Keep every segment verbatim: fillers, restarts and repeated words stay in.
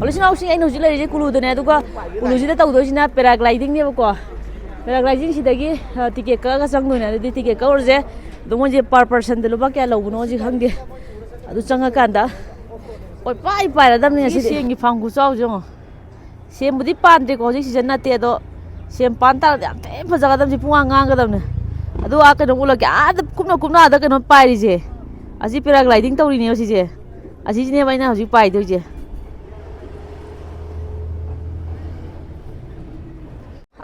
ꯍꯧꯖꯤꯛ ꯏꯅꯥꯎꯁꯤꯡ, ꯑꯩꯅ ꯍꯧꯖꯤꯛ ꯂꯩꯔꯤꯁꯦ ꯀꯨꯂꯨꯗꯅꯦ, ꯑꯗꯨꯒ ꯀꯨꯂꯨꯁꯤꯗ ꯇꯧꯗꯣꯏꯁꯤꯅ paraglidingꯅꯦꯕꯀꯣ꯫ Paraglidingꯁꯤꯗꯒꯤ, ꯑ, ticket ꯀꯛꯑꯒ ꯆꯪꯗꯣꯏꯅꯦ꯫ ꯑꯗꯨꯗꯤ ticket ꯀꯛꯎꯔꯁꯦ꯫ ꯑꯗꯣ ꯃꯣꯏꯁꯦ per personꯗ ꯂꯨꯄꯥ ꯀꯌꯥ ꯂꯧꯕꯅꯣ ꯍꯧꯖꯤꯛ ꯈꯪꯗꯦ꯫ ꯑꯗꯨ ꯆꯪꯉꯀꯥꯟꯗ ꯀꯣꯏꯄꯥꯏ ꯄꯥꯏꯔꯗꯕꯅꯤ ꯉꯁꯤꯗꯤ꯫ ꯁꯦꯝꯒꯤ farm ꯈꯨꯆꯥꯎꯁꯦ ꯌꯦꯡꯉꯣ꯫ ꯁꯦꯝꯕꯨꯗꯤ ꯄꯥꯟꯗ꯭ꯔꯤꯀꯣ, ꯍꯧꯖꯤꯛ season ꯅꯠꯇꯦ, ꯑꯗꯣ ꯁꯦꯝ ꯄꯥꯟ ꯇꯥꯔꯗꯤ ꯌꯥꯝ ꯊꯤꯅ ꯐꯖꯒꯗꯕꯅꯤ, ꯄꯨꯡꯉꯥꯡ ꯉꯥꯡꯒꯗꯕꯅꯤ꯫ ꯑꯗꯨ ꯑꯥ ꯀꯩꯅꯣ ꯎꯠꯂꯛꯀꯦ, ꯑꯥꯗ ꯀꯨꯞꯅ ꯀꯨꯞꯅ ꯑꯥꯗ ꯀꯩꯅꯣ ꯄꯥꯏꯔꯤꯁꯦ, ꯑꯁꯤ paragliding ꯇꯧꯔꯤꯅꯦꯕ ꯁꯤꯁꯦ, ꯑꯁꯤꯁꯤꯅꯦꯕ ꯑꯩꯅ ꯍꯧꯖꯤꯛ ꯄꯥꯏꯗꯣꯏꯁꯦ꯫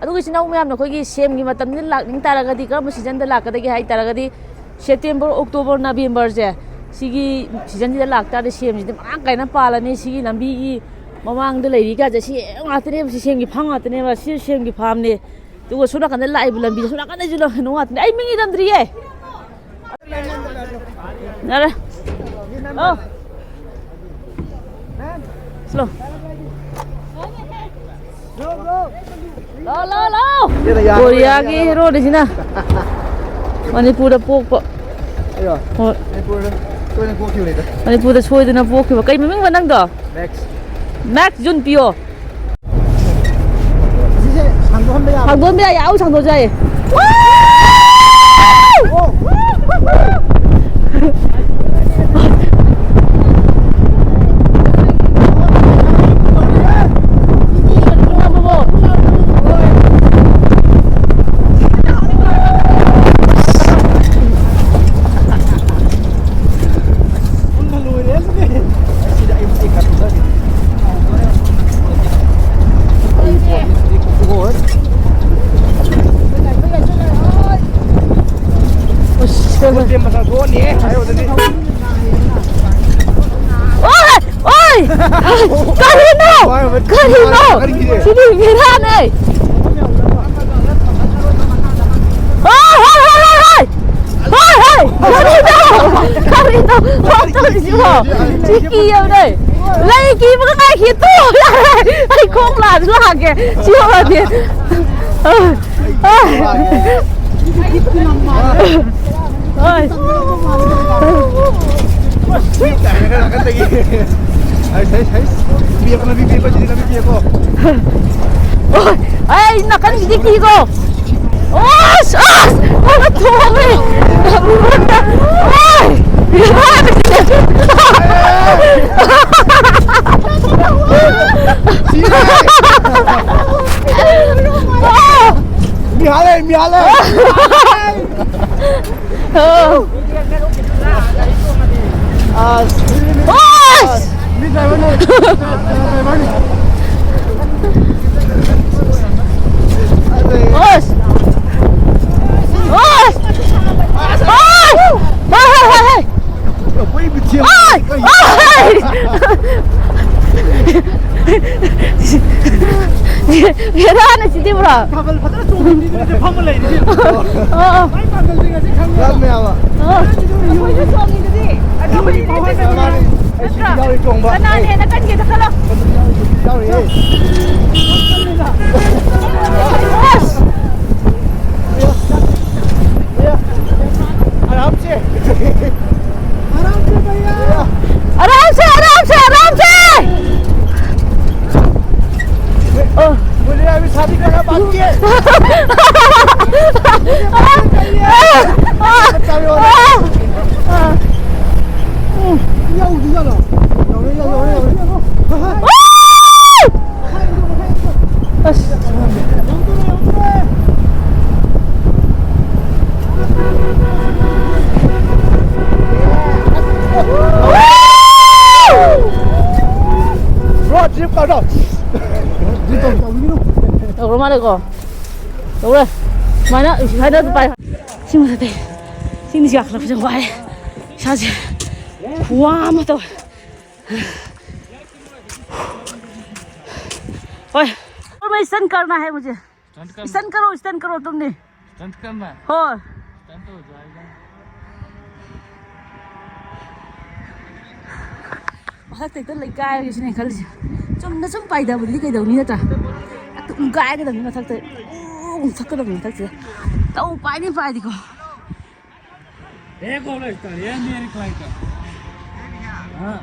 ꯑꯗꯨꯒ ꯏꯆꯤꯟ ꯏꯅꯥꯎ ꯃꯌꯥꯝꯅ ꯑꯩꯈꯣꯏꯒꯤ ꯁꯦꯝꯒꯤ ꯃꯇꯝꯁꯤꯗ ꯂꯥꯛꯅꯤꯡ ꯇꯥꯔꯒꯗꯤ, ꯀꯔꯝꯕ seasonꯗ ꯂꯥꯛꯀꯗꯒꯦ ꯍꯥꯏ ꯇꯥꯔꯒꯗꯤ, September, October, Novemberꯁꯦ, ꯁꯤꯒꯤ seasonꯁꯤꯗ ꯂꯥꯛꯇꯥꯔꯗꯤ ꯁꯦꯝꯁꯤꯗꯤ ꯃꯔꯥꯡ ꯀꯥꯏꯅ ꯄꯥꯜꯂꯅꯤ꯫ ꯁꯤꯒꯤ ꯂꯝꯕꯤꯒꯤ ꯃꯃꯥꯡꯗ ꯂꯩꯔꯤ ꯀꯥꯁꯦ ꯁꯤ ꯉꯥꯛꯇꯅꯦꯕ, ꯁꯤ ꯁꯦꯝꯒꯤ farm ꯉꯥꯛꯇꯅꯦꯕ, ꯁꯤ ꯁꯦꯝꯒꯤ farmꯅꯦ꯫ ꯑꯗꯨꯒ ꯁꯣꯝ ꯅꯥꯀꯟꯗ ꯂꯥꯛꯏꯕ ꯂꯝꯕꯤꯁꯦ, ꯁꯣꯝ ꯅꯥꯀꯟꯗꯁꯨ ꯀꯩꯅꯣ ꯉꯥꯛꯇꯅꯦ꯫ ꯑꯩ ꯃꯤꯡ ꯏꯔꯝꯗ꯭ꯔꯤꯌꯦ꯫ ꯌꯥꯔꯦ꯫ ꯑꯣ꯫ Slow꯫ ꯂꯥꯎ, ꯂꯥꯎ, ꯂꯥꯎ꯫ ꯀꯣꯔꯤꯌꯥꯒꯤ ꯍꯦꯔꯣꯅꯤꯁꯤꯅ ꯃꯅꯤꯄꯨꯔꯗ ꯄꯣꯛꯄ꯫ ꯑꯩꯔꯣ? ꯍꯣꯏ꯫ ꯃꯅꯤꯄꯨꯔꯗ ꯁꯣꯏꯗꯅ ꯄꯣꯛꯈꯤꯕꯅꯤꯗ꯫ ꯃꯅꯤꯄꯨꯔꯗ ꯁꯣꯏꯗꯅ ꯄꯣꯛꯈꯤꯕ꯫ ꯀꯩ ꯃꯃꯤꯡꯕ ꯅꯪꯗꯣ? ꯃꯦꯛꯁ꯫ ꯃꯦꯛꯁ ꯖꯨꯟ ꯄꯤꯌꯣ꯫ ꯑꯁꯤꯁꯦ ꯁꯥꯡꯗꯣꯛꯍꯟꯕ ꯌꯥꯕ꯭ꯔꯣ? ꯁꯥꯡꯗꯣꯛꯍꯟꯕ ꯌꯥꯏꯌꯦ, ꯑꯧ, ꯁꯥꯡꯗꯣꯛꯍꯟꯕ ꯌꯥꯏꯌꯦ꯫ ꯑꯣ꯫ ꯑꯣꯏ! ꯑꯣꯏ! ꯀꯔꯤꯅꯣ? ꯀꯔꯤꯅꯣ? ꯁꯤꯗꯤ ꯕꯦꯔꯥꯅꯦ! ꯍꯣꯏ, ꯍꯣꯏ, ꯍꯣꯏ, ꯍꯣꯏ, ꯍꯣꯏ! ꯍꯣꯏ, ꯍꯣꯏ! ꯀꯔꯤꯅꯣ? ꯀꯔꯤꯅꯣ? ꯀꯃꯥꯏ ꯇꯧꯔꯤꯁꯤꯕꯣ? ꯁꯤ ꯀꯤꯌꯦꯕꯅꯦ! ꯂꯩ ꯀꯤꯕꯒ ꯉꯥꯏꯈꯤ! ꯇꯣ! ꯌꯥꯔꯦ! ꯑꯩ ꯈꯣꯡ ꯂꯥꯛꯑꯁꯨ ꯂꯥꯛꯑꯒꯦ! ꯁꯤ ꯌꯧꯔꯗꯤ! ꯑ, ꯑ! ꯍꯣꯏ꯫ ꯀꯥꯏꯅꯒ ꯅꯥꯀꯟꯗꯒꯤ꯫ ꯍꯩꯁ, ꯍꯩꯁ, ꯍꯩꯁ꯫ ꯄꯤꯌꯦꯀꯣ, ꯂꯝꯕꯤ ꯄꯤꯌꯦꯀꯣ, ꯁꯤꯗꯤ ꯂꯝꯕꯤ ꯄꯤꯌꯦꯀꯣ꯫ ꯑꯣꯏ! ꯑꯩ ꯅꯥꯀꯟꯒꯤꯗꯤ ꯀꯤꯀꯣ꯫ ꯑꯁ! ꯑꯁ! ꯑꯣꯏ! ꯊꯣꯝꯃꯦ! ꯑꯣꯏ! ꯁꯤꯔꯦ! ꯑꯥ! ꯃꯤ ꯍꯥꯠꯂꯦ, ꯃꯤ ꯍꯥꯠꯂꯦ! ꯑꯥ! ꯑꯁ! ꯑꯁ! ꯃꯤ ꯗ꯭ꯔꯥꯏꯚꯔꯅꯦ! ꯗ꯭ꯔꯥꯏꯚꯔꯅꯦ! ꯑꯁ! ꯑꯁ! ꯑꯁ! ꯍꯣꯏ, ꯍꯣꯏ, ꯍꯣꯏ, ꯍꯣꯏ! ꯑꯩꯈꯣꯏ ꯃꯤꯊꯦꯜ ꯑꯥꯏ! ꯀꯩ ꯑꯥꯏ! ꯕꯦꯔꯥꯅꯤ ꯁꯤꯗꯤ ꯄꯨꯔꯥ꯫ ꯊꯥꯕꯜ ꯐꯖꯅ ꯆꯣꯡꯉꯤꯅꯤꯅꯦ, ꯐꯝꯃ ꯂꯩꯔꯤꯁꯦ꯫ ꯑꯣ, ꯑꯣ꯫ ꯃꯥꯏ ꯄꯥꯡꯒꯜꯁꯦ ꯉꯁꯤ ꯈꯪꯉꯦ꯫ ꯂꯥꯛꯃꯦ ꯍꯥꯏꯕ꯫ ꯑꯣ꯫ ꯑꯩꯈꯣꯏꯁꯨ ꯆꯣꯡꯉꯤꯗꯨꯗꯤ꯫ ꯑꯗꯣ ꯑꯩꯈꯣꯏꯗꯤ ꯃꯥꯅꯦ꯫ ꯅꯠꯇ꯭ꯔꯣ? ꯑꯩ ꯁꯤꯗꯤ ꯌꯥꯎꯔꯤ ꯆꯣꯡꯕ꯫ ꯀꯅꯥꯅ ꯍꯦꯟꯅ ꯀꯟꯒꯦꯗ ꯈꯜꯂꯣ꯫ ꯌꯥꯎꯔꯤ, ꯌꯥꯎꯔꯤ꯫ ꯑꯁ! आराम से। आराम से भैया। आराम से, आराम से, आराम से। ओ। मुझे अभी शादी करना बाकी है। ꯌꯧꯗꯤ ꯌꯧꯔꯣ꯫ ꯌꯧꯔꯦ, ꯌꯧꯔꯦ, ꯌꯧꯔꯦ, ꯌꯧꯔꯦ꯫ ꯑꯁ꯫ Bro, drip ꯀꯥꯎꯗꯣ꯫ Drip ꯇꯧ, ꯇꯧꯕꯤꯒꯅꯨ꯫ ꯇꯧꯔ ꯃꯥꯜꯂꯦꯀꯣ꯫ ꯇꯧꯔꯦ꯫ ꯁꯨꯃꯥꯏꯅ, ꯁꯨꯃꯥꯏꯅ ꯑꯗꯨꯝ ꯄꯥꯏ꯫ ꯁꯤ ꯃꯊꯛꯇꯩ꯫ ꯁꯤꯅꯤꯁꯨ ꯀꯥꯈꯠꯂꯛꯄꯁꯦ ꯋꯥꯏ꯫ ꯏꯁꯥꯁꯦ ꯈꯨꯋꯥ ꯑꯃ ꯇꯧꯋꯦ꯫ ओए, और मैं स्टंट करना है मुझे। स्टंट करना? स्टंट करो, स्टंट करो तुमने। स्टंट करना है? हो। स्टंट हो जाएगा। ꯃꯊꯛꯇ ꯍꯦꯛꯇ ꯂꯩꯀꯥꯏꯔꯒꯦ ꯁꯤꯅꯦ ꯑꯩꯅ ꯈꯜꯂꯤꯁꯦ꯫ ꯆꯨꯝꯅ ꯁꯨꯝ ꯄꯥꯏꯊꯕꯗꯤ ꯀꯩꯗꯧꯅꯤ ꯅꯠꯇ꯭ꯔꯥ? ꯑꯗꯨꯝ ꯀꯥꯏꯒꯗꯕꯅꯤ ꯃꯊꯛꯇ꯫ ꯎ, ꯎ, ꯊꯛꯀꯗꯕꯅꯤ ꯃꯊꯛꯁꯤꯗ꯫ ꯇꯧ ꯄꯥꯏꯅꯤ ꯄꯥꯏꯗꯤꯀꯣ꯫ एक और स्टार, ये मेरी फ्लाइट है। हाँ।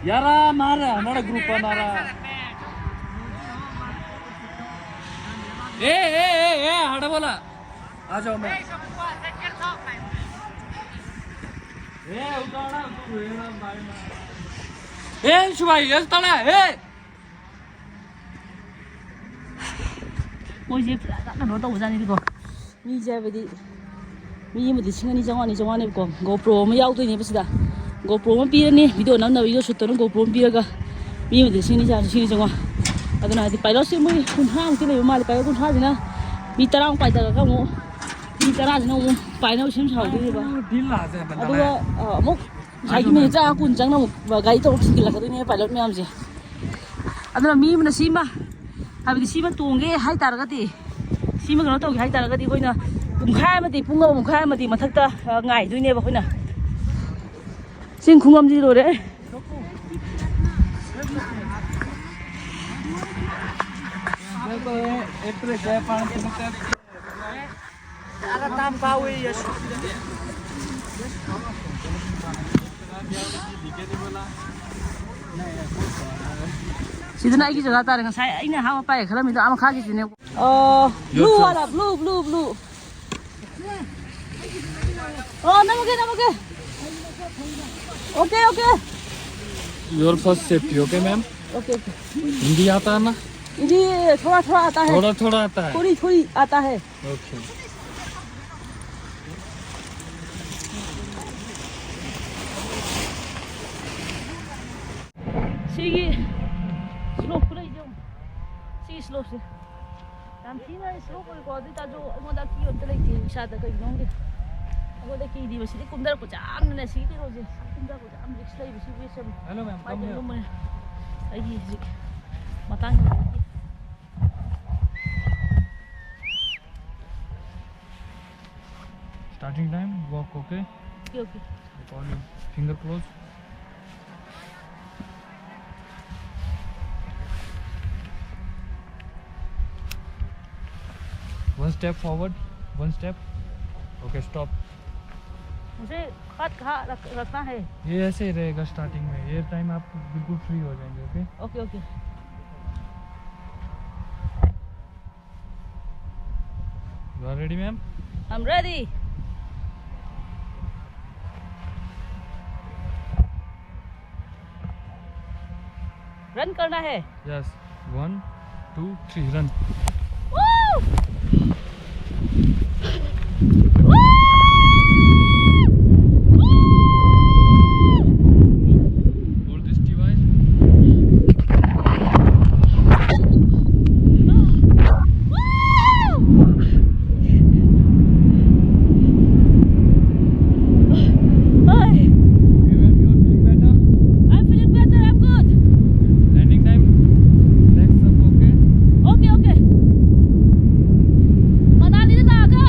यार, मार रहा है, हमारा ग्रुप बना रहा है। ए, ए, ए, ए, हट बोला। आ जाओ, मैं। ए, उतारा, तू, ए, भाई, ए, अंशु भाई, ये उतारा, ए। ꯃꯣꯏꯁꯦ ꯐꯖꯅ ꯀꯩꯅꯣ ꯇꯧꯕꯖꯥꯠꯅꯤꯀꯣ꯫ ꯃꯤꯁꯦ ꯍꯥꯏꯕꯗꯤ ꯃꯤ ꯑꯃꯗ ꯂꯤꯁꯤꯡ ꯑꯅꯤ ꯆꯥꯝꯃꯉꯥ, ꯑꯅꯤ ꯆꯥꯝꯃꯉꯥꯅꯦꯕꯀꯣ꯫ GoPro ꯑꯃ ꯌꯥꯎꯗꯣꯏꯅꯦꯕ ꯁꯤꯗ꯫ GoPro ꯑꯃ ꯄꯤꯔꯅꯤ, ꯚꯤꯗꯤꯑꯣ ꯅꯝꯅꯕ, ꯚꯤꯗꯤꯑꯣ ꯁꯨꯠ ꯇꯧꯅ GoPro ꯑꯃ ꯄꯤꯔꯒ ꯃꯤ ꯑꯃꯗ ꯂꯤꯁꯤꯡ ꯑꯅꯤ ꯆꯥꯝꯃꯉꯥ, ꯂꯤꯁꯤꯡ ꯑꯅꯤ ꯆꯥꯝꯃꯉꯥ꯫ ꯑꯗꯨꯅ ꯍꯥꯏꯗꯤ ꯄꯥꯏꯂꯣꯠꯁꯦ ꯃꯣꯏ ꯀꯨꯟꯊ꯭ꯔꯥꯃꯨꯛꯇꯤ ꯂꯩꯕ ꯃꯥꯜꯂꯦ꯫ ꯄꯥꯏꯂꯣꯠ ꯀꯨꯟꯊ꯭ꯔꯥꯁꯤꯅ ꯃꯤ ꯇꯔꯥꯃꯨꯛ ꯄꯥꯏꯊꯔꯒ ꯑꯃꯨꯛ ꯃꯤ ꯇꯔꯥꯁꯤꯅ ꯑꯃꯨꯛ ꯄꯥꯏꯅꯕ ꯁꯦꯝ ꯁꯥꯍꯧꯗꯣꯏꯅꯦꯕ꯫ ꯑꯗꯨꯒ ꯑ, ꯑꯃꯨꯛ ꯉꯁꯥꯏꯒꯤ ꯃꯤꯅꯤꯠ ꯇꯔꯥ ꯀꯨꯟ ꯆꯪꯅ ꯑꯃꯨꯛ ꯒꯥꯔꯤ ꯇꯧꯔ ꯊꯤꯟꯒꯠꯂꯛꯀꯗꯣꯏꯅꯦ ꯄꯥꯏꯂꯣꯠ ꯃꯌꯥꯝꯁꯦ꯫ ꯑꯗꯨꯅ ꯃꯤ ꯑꯃꯅ ꯁꯤꯃ, ꯍꯥꯏꯕꯗꯤ ꯁꯤꯃ ꯇꯣꯡꯒꯦ ꯍꯥꯏꯇꯥꯔꯒꯗꯤ, ꯁꯤꯃ ꯀꯩꯅꯣ ꯇꯧꯒꯦ ꯍꯥꯏꯇꯥꯔꯒꯗꯤ ꯑꯩꯈꯣꯏꯅ ꯄꯨꯡꯈꯥꯏ ꯑꯃꯗꯤ, ꯄꯨꯡ ꯑꯃ, ꯄꯨꯡꯈꯥꯏ ꯑꯃꯗꯤ ꯃꯊꯛꯇ, ꯑ, ꯉꯥꯏꯗꯣꯏꯅꯦꯕ ꯑꯩꯈꯣꯏꯅ꯫ ꯆꯤꯡ ꯈꯨꯡꯒꯪꯁꯤ ꯂꯣꯏꯔꯦ꯫ ꯁꯤꯗꯅ ꯑꯩꯒꯤ ꯖꯒꯥ ꯇꯥꯔꯦ꯫ ꯉꯁꯥꯏ ꯑꯩꯅ ꯑꯍꯥꯟꯕ ꯄꯥꯏꯒꯦ ꯈꯜꯂꯝꯃꯤꯗꯣ ꯑꯥ ꯃꯈꯥꯒꯤꯁꯤꯅꯦ꯫ ꯑꯣ, blue Wallah, blue, blue, blue. ꯑꯣ, ꯅꯝꯃꯒꯦ, ꯅꯝꯃꯒꯦ꯫ Okay, okay. Your first safety, okay, ma'am? Okay, okay. Hindi आता है ना? हिंदी थोड़ा थोड़ा आता है। थोड़ा थोड़ा आता है। थोड़ी थोड़ी आता है। Okay. ꯁꯤꯒꯤ slope ꯈꯨꯂꯩꯁꯦ ꯌꯦꯡꯉꯨ꯫ ꯁꯤꯒꯤ slopeꯁꯦ ꯌꯥꯝ ꯊꯤꯅ slope ꯑꯣꯏꯀꯣ꯫ ꯑꯗꯨ ꯑꯣꯏꯇꯥꯔꯁꯨ ꯑꯩꯉꯣꯟꯗ ꯑꯀꯤꯕ ꯑꯝꯇ ꯂꯩꯇꯦ ꯏꯁꯥꯗ, ꯀꯩꯒꯤꯅꯣ ꯈꯪꯗꯦ꯫ ꯑꯩꯉꯣꯟꯗ ꯀꯤꯗꯦꯕ꯫ ꯁꯤꯗꯤ ꯀꯨꯝꯊꯔꯛꯄꯁꯦ ꯌꯥꯝꯅꯅꯦ, ꯁꯤꯒꯤ ꯀꯩꯅꯣꯁꯦ, ꯁꯤ ꯀꯨꯝꯊꯔꯛꯄꯁꯦ ꯌꯥꯝ risk ꯂꯩꯕ, ꯁꯤ waveꯁꯦ ꯌꯥꯝ Hello, ma'am. My Come here. ꯂꯨꯝꯕꯅꯦ꯫ ꯑꯩꯒꯤ ꯍꯧꯖꯤꯛ ꯃꯇꯥꯡ ꯌꯧꯔꯛꯄꯒꯤ Starting time, walk, okay? Okay, okay. Record your finger close. One step forward, one step. Okay, stop. मुझे हाथ कहाँ रख, रखना है? ये ऐसे ही रहेगा स्टार्टिंग में। ये टाइम आप बिल्कुल फ्री हो जाएंगे। Okay, okay, okay. You are ready, ma'am? I'm ready. Run करना है। Yes. One, two, three, run. Hold this device. Hi. Okay, ma'am, you are feeling better? I'm feeling better. I'm good. Landing time. Legs up, okay? Okay, okay. ꯃꯅꯥꯂꯤꯗ ꯂꯥꯛꯑꯒ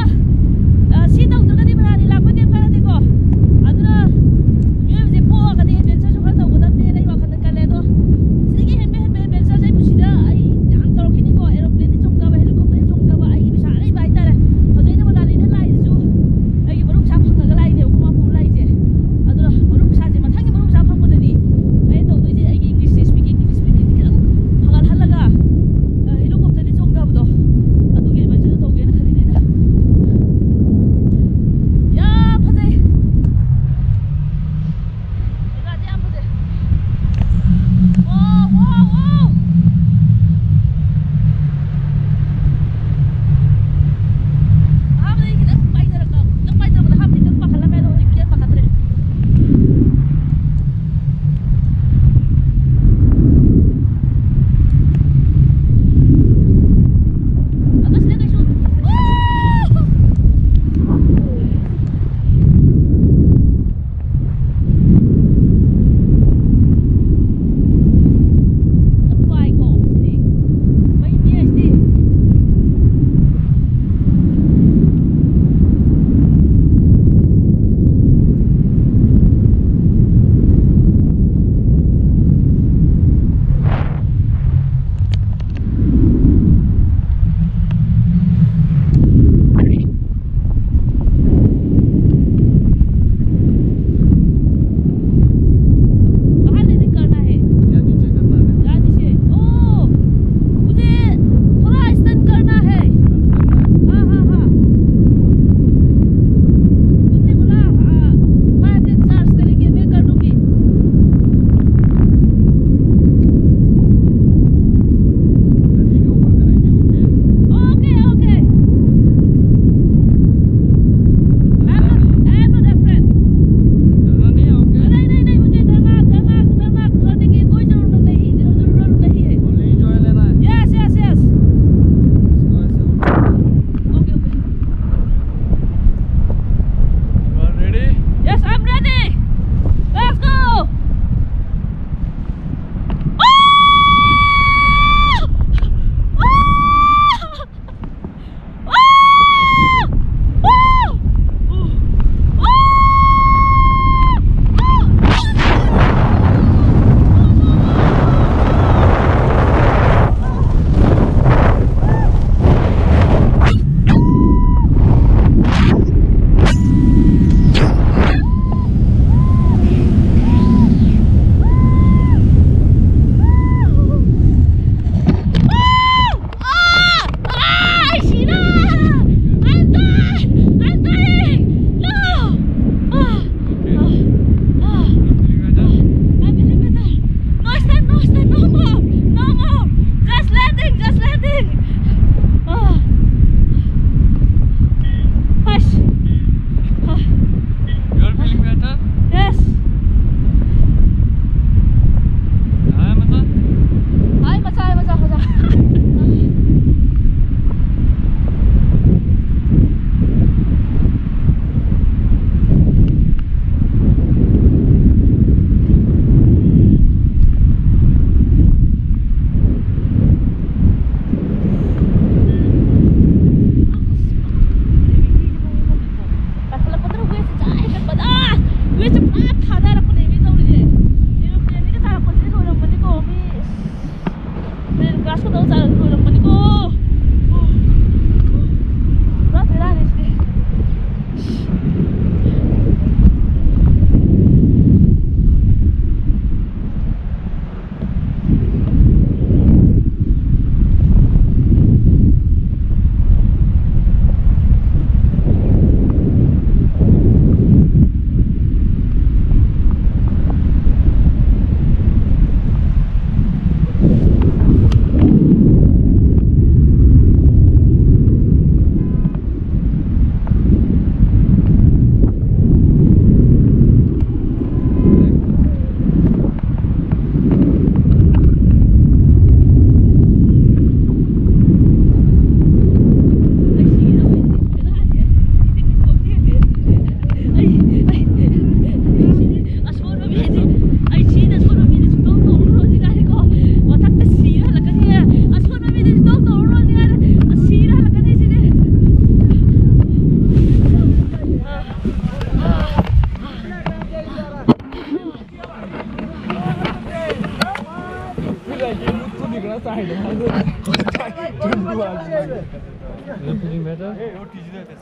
You're feeling better?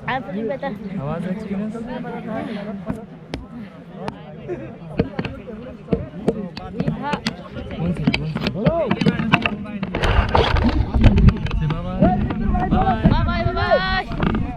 I'm feeling better. How was the experience? It hurt. One second, one second.